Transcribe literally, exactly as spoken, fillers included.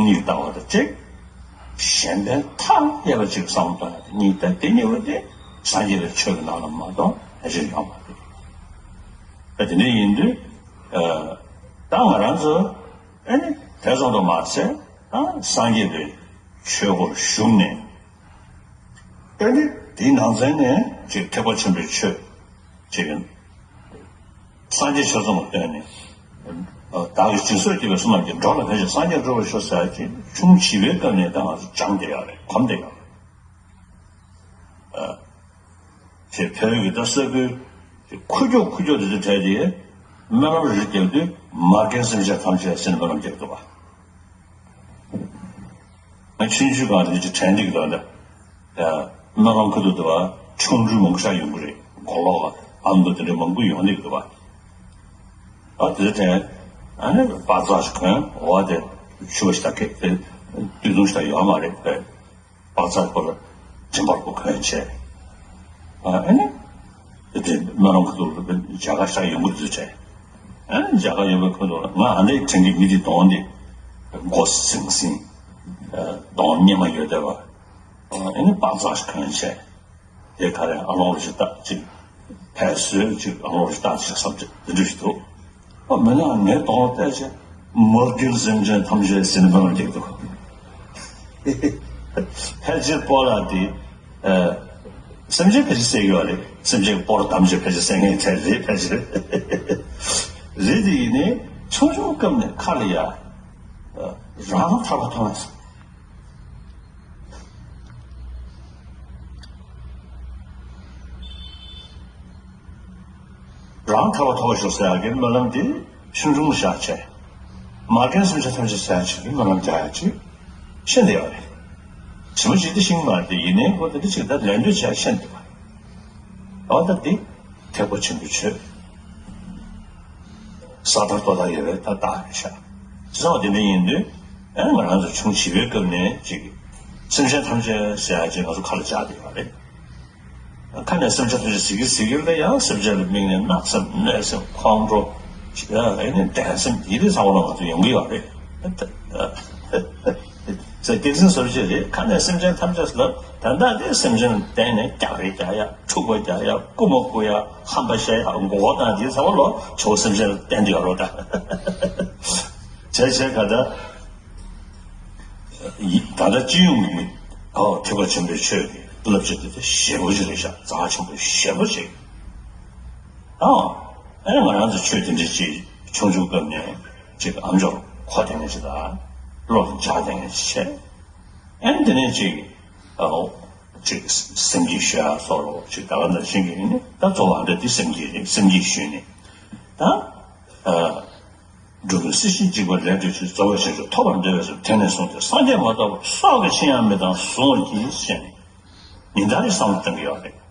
གཉིས་ལྟ་བ་དང་གཅིག་གཞན་ཕན་ཐ་དད་པ་གཅིག་བསམ་བློ་གཏོང་ཡ་དེ་གཉིས་ལྟ་དེ་གཉིས་པོ་དེ་སངས་རྒྱས་པའི་ཆོས་ཀྱི་ནང་ལ་མ་གཏོགས་ཕལ་ཆེར་ཡོད་མ་རེད། ད་དེ་འདྲ་ཡིན་དུས་ད་ང་རང་ཚོ་ཨ་ནི་དེ་ཙམ་དུ་མ་ཟད་ད་སངས་རྒྱས་པའི་ཆོས་སྒོར་ཞུགས་ནས། ཨེ་ནི་དེའི་ནང་ཚན་ནས་ཅིག་ཐེག་པ་ཆེན་པོའི་ཆོས་ཅིག་ཡིན། སངས་རྒྱས་ཆོས་ཚོགས་ལ་བརྟེན་ནས་བདག་གིས་སྦྱིན་སོགས་བགྱིས་པའི་བསོད་ནམས་ཀྱིས། འགྲོ་ལ་ཕན་ཕྱིར་སངས་རྒྱས་འགྲུབ་པར་ཤོག་ཟེར་ཅིག་ཆུང་བྱིས་པའི་སྐབས་ནས་ད་ང་ཚོ་སྦྱངས་བསྡད་ཡོད་རེད། གོམས་བསྡད་ཡོད་རེད། ཨ། ཅེས་བོད་ཀྱི་ད་ས་ཁུལ་ཁུག་ཀྱོག་ཁུག་ཀྱོག་དེ་ཚོའི་གྲས་དེ་སྨོན་ལམ་རེ་རྒྱག་དུས་མ་རྒན་སེམས་ཅན་ཐམས་ཅད་ཟེར་ནས་སྨོན་ལམ་རྒྱག་འདུག་བ། ང་ཆུང་ཆུང་སྒང་དེ་ཅིག་དྲན་འདུག་ལ་ད། སྨོན་ལམ་ཁུལ་དུ་འདུག་བ། ཆུང་འབྲུ་མང་པོ་ཞིག་ཡོང་གི་རེད། མགོ་ལོག་ལ་ཨ་མདོ་དེ་འདྲ་མང་པོ་ཡོང་གི་འདུག་བ། ཨ་དེ་དྲན། ཨ་ནི་པགས་ཚག་ཞིག་གོན། འོ་དེ་ཆུ་བ་ཞིག་ད་གེ་དེ་དུས་ཐུང་ཞིག་ད་ཡོད་མ་རེད་པས། པགས་ཚག་པོ་ལ་མགྲིན་པར་པོ་གོན་བྱས། ཨ་ནི། དེ་དེ་སྨོན་ལམ་ཁུལ་དུ་རྒྱ་གར་ཞག་ཡོང་གི་འདུག་བྱས། ཨ་ནི་རྒྱ་གར་ཡོང་བའི་ཁུལ་དུ་ང་ཨ་འདྲའི་དྲན་གི་མི་དེ་གདོང་དེ་མགོ་སིང་སིང་། གདོང་གཉེར་མ་ཡོད་བསྡད་པ། ཨ་ནི་པགས་ཚག་གོན་བྱས། དེ་ག་རེ་ཨ་ལོང་རུ་ཞིག་བཏགས་ཅིག་ཕར་བཟོས་ཅིག་ཨ་ལོང་རུ་ཞིག་བཏགས་ཅིག་བསམ་ཅིག་དེ་འདྲ་ཞིག་འདུག་ཨ་མི་ལ་ངའི་གདོང་བལྟས་བྱས་མ་རྒན་སེམས་ཅན་ཐམས་ཅད་ཟེར་ནས་སྨོན་ལམ་རྒྱག་འདུག་ཕལ་ཆེར་སྤོ་ལགས་དེ། ཨ། སེམས་ཅན་ཕལ་ཆེར་བསད་ཀྱི་ཡོད་རེད། སེམས་ཅན་སྤོར་དམ་བཅས་ཕལ་ཆེར་བསད་མཁན་ཚད་རེད་ཕལ་ཆེར། རེད་དེ་ཡིན་ནའི་ཆུང་ཆུང་སྐབས་ནས་ཁ་ལ་ཡ། ཨ། རང་ཐར་པ་ཐོབ་ན་རང་ཐར་པ་ཐོབ་ཤོག་ཟེར་ཡག་གི་སྨོན་ལམ་འདི་ཆུང་ཆུང་བཞག་བྱས། མ་རྒན་སེམས་ཅན་ཐམས་ཅད་ཟེར་ཡག་ཅིག་གི་སྨོན་ལམ་རྒྱག་ཡག་ཅིག་ཤེས་བསྡད་ཡོད་རེད། ཇི་མ་ཇི་བསྡད་ཤེས་ཀྱི་མ་རེད་དེ་ཡིན་ནའི་ཁོ་དེ་འདྲ་ཅིག་ད་ལན་འདོད་བྱས་ཤེས་བསྡད་པ་རེད། འོ་ད་འདི་ཐེག་པ་ཆེན་པོའི་ཆོས། ས་མཐར་ཐོག་མཐའ་ཡོད་པའི་ད་བཏགས་ཡོད་ཤག་བྱས་ཙང་དེ་འདྲ་ཡིན་དུས་ཨ་ང་རང་ཚོ་ཆུང་བྱིས་པའི་སྐབས་ནས་ཅིག་སེམས་ཅན་ཐམས་ཅད་ཟེར་ཡག་ཅིག་ང་ཚོ་ཁ་ལ་འཇགས་བསྡད་ཡོད་རེད། ཁ་ནས་སེམས་ཅན་ཐམས་ཅད་ཟེར་གི་ཟེར་གི་ལ་ཡང་སེམས་ཅན་ལ་དམིགས་ནས་གནག་སེམས་གནོད་སེམས་ཁོང་ཁྲོ་ཅིག་ཨ་ནི་འགྲན་སེམས་དེ་རིགས་ཚང་མ་ལ་ང་ཚོ་ཡོང་གི་ཡོད་རེད། ཟེར་སྐད་འཛིན་སོར་ཆུད་རེད། ཁ་ནས་སེམས་ཅན་ཐམས་ཅད་ལ་ད་ལྟ་དེ་སེམས་ཅན་ལ་བརྟེན་ནས་རྒྱག་རེས་རྒྱག་ཡ། འཁྲུག་པ་རྒྱག་ཡ། རྐུ་མ་རྐུ་ཡ། ཧམ་པ་བཤད་ཡ། མགོ་སྐོར་བཏང་དེ་ཚང་མ་ལོ་ཆོག་སེམས་ཅན་ལ་བརྟེན་དུ་ཡོད་རོགས་ད། བྱས་བྱས་ག་ད། ད་ལྟ་སྤྱི་ཡོངས་ཀྱི་ཨོ་ཐེག་པ་ཆེན་པོའི་ཆོས་ཀྱི་བསླབ་བྱ་དེ་ཞེ་པོ་ཅིག་རེད་ཤག་རྩ་ཆེན་པོ་ཞེ་པོ་ཅིག་ཨོ། ཨེ་ང་རང་ཚོ་ཆོས་དེ་འདྲ་ཅིག་ཆུང་ཆུང་སྐབས་ནས་ཅིག་ཨམ་ཅོག་གོ་དེ་ནས་ཅིག་ད་བློ་ལ་འཇགས་དེ་ནས་བྱས། ཨེ་དེ་ནས་ཅིག་ཨོ་ཅིག་སེམས་བསྐྱེད་ཞུ་ཡ་སོགས་ཅིག་ད་ག་ནང་བཞིན་གྱི་ནི་ད་གཙོ་བོ་ཨ་འདྲ་དེ་སེམས་བསྐྱེད་རེད། སེམས་བསྐྱེད་ཞུས་ནས་ད་ཨ། འགྲོ་ཀུན་སྲིད་ཞིའི་འཇིགས་པ་ལས་སྒྲོལ་ཕྱིར། རྩ་བ་ཞིང་བཅུ་ཐོབ་པར་འདོད་པའི་ཚུལ། དེང་ནས་བཟུང་སྟེ་སངས་རྒྱས་མ་ཐོབ་བར། སྲོག་གི་ཕྱིར་ཡང་མི་གཏང་གཟུང་བར་བགྱི། ཞེས་ནས་ཉིན་ལྟར་གྱི་བསམ་བློ་གཏོང་གི་ཡོད་རེད།